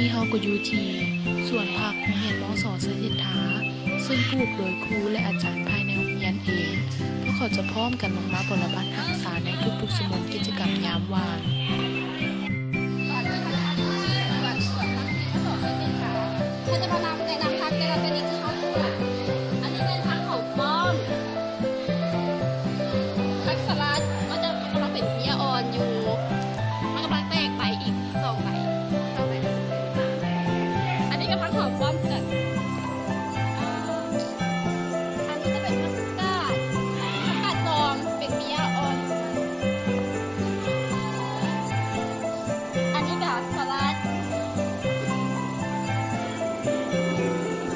ນີ້ເຮົາກໍຢູ່ທີ່ສວນຜັກໂຮງຮຽນ ມສ ໄຊເສດຖາ ເຊິ່ງປູກໂດຍຄູ ແລະ ອາຈານພາຍໃນໂຮງຮຽນເອງ. ພວກເຂົາຈະພ້ອມກັນລົງມາບົວລະບັດຮັກສາໃນທຸກໆຊົ່ວໂມງກິດຈະກຳຍາມວ່າງ. ເຮົາຈະມານຳ ແນະນຳຜັກແຕ່ລະຊະນິດທີ່ເຮົາປູກ. ອັນນີ້ແມ່ນຜັກຫອມປ້ອມ. ຜັກສະລັດ ມັນຈະ ມັນກຳລັງເປັນເບ້ຍອ່ອນຢູ່ ມັນກຳລັງແຕກໃບອີກສອງໃບ ສອງໃບ. ອັນນີ້ກໍຜັກຫອມປ້ອມຄືກັນ. ອັນນີ້ຈະເປັນຜັກກາດ ຜັກກາດດອງ ເປັນເບ້ຍອ່ອນ. ອັນນີ້ກໍສະລັດ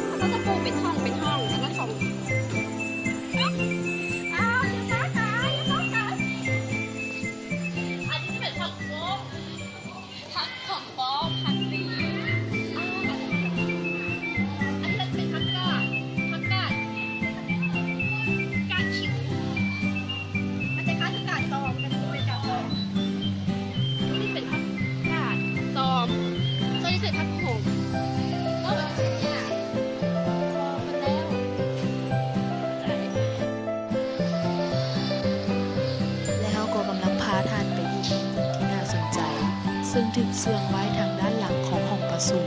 ເຂົາກໍຈະປູກເປັນຫ້ອງເປັນຫ້ອງ ສະລັດຂອງ ອ້າວ ຢ່າຟ້າວຂາຍ ຢ່າຟ້າວຂາຍ. ອັນນີ້ຈະເປັນຜັກບົ້ງ ຜັກຫອມປ້ອມ ຜັກຊີ. ອັນນີ້ເປັນຜັກກາດ ຜັກກາດ ກາດຂິງ ມັນຈະຄ້າຍຄືກາດດອງ ແຕ່ມັນບໍ່ແມ່ນກາດດອງ. ນີ້ເປັນຜັກກາດດອງ ສ່ວນນີ້ເປັນຜັກໂຂມ. ເອົາແບບນີ້ນະ ພໍເບິດແລ້ວ. ແລະ ເຮົາກໍກຳລັງພາທ່ານໄປຢູ່ທີ່ໜຶ່ງທີ່ໜ້າສົນໃຈ ເຊິ່ງຖືກເຊື່ອງໄວ້ທາງດ້ານຫຼັງຂອງຫ້ອງປະຊຸມ.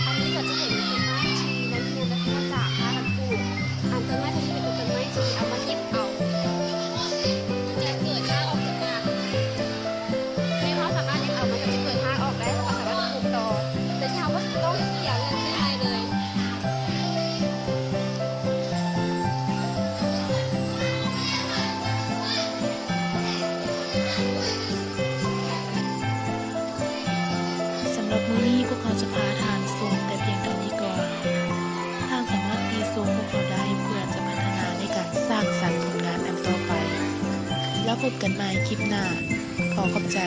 ອັນນີ້ກໍຈະເປັນຕົ້ນໄມ້ທີ່ນັກຮຽນໄດ້ຮັບມາຈາກພາກັນປູກ. ອັນຕົ້ນໄມ້ຕົວນີ້ເປັນຕົ້ນໄມ້ທີ່ເອົາມາເກັບເອົາ ມັນຈະເກີດຮາກອອກຈາກຮາກ. ແມ່ນເຮົາສາມາດເກັບເອົາ ມັນກໍຈະເກີດຮາກອອກໄດ້ ເຮົາກໍສາມາດປູກຕໍ່ ໂດຍທີ່ເຮົາບໍ່ຕ້ອງເສຍເງິນຊື້ໃໝ່ເລີຍ. ສຳລັບມື້ນີ້ພວກເຮົາຈະພາທ່ານຊົມແຕ່ພຽງເທົ່ານີ້ກ່ອນ. ທ່ານສາມາດຕິຊົມພວກເຮົາໄດ້ ເພື່ອຈະພັດທະນາໃນການສ້າງສັນຜົນງານອັນຕໍ່ໄປ. ແລ້ວພົບກັນໃໝ່ຄລິບໜ້າ. ຂໍຂອບໃຈ.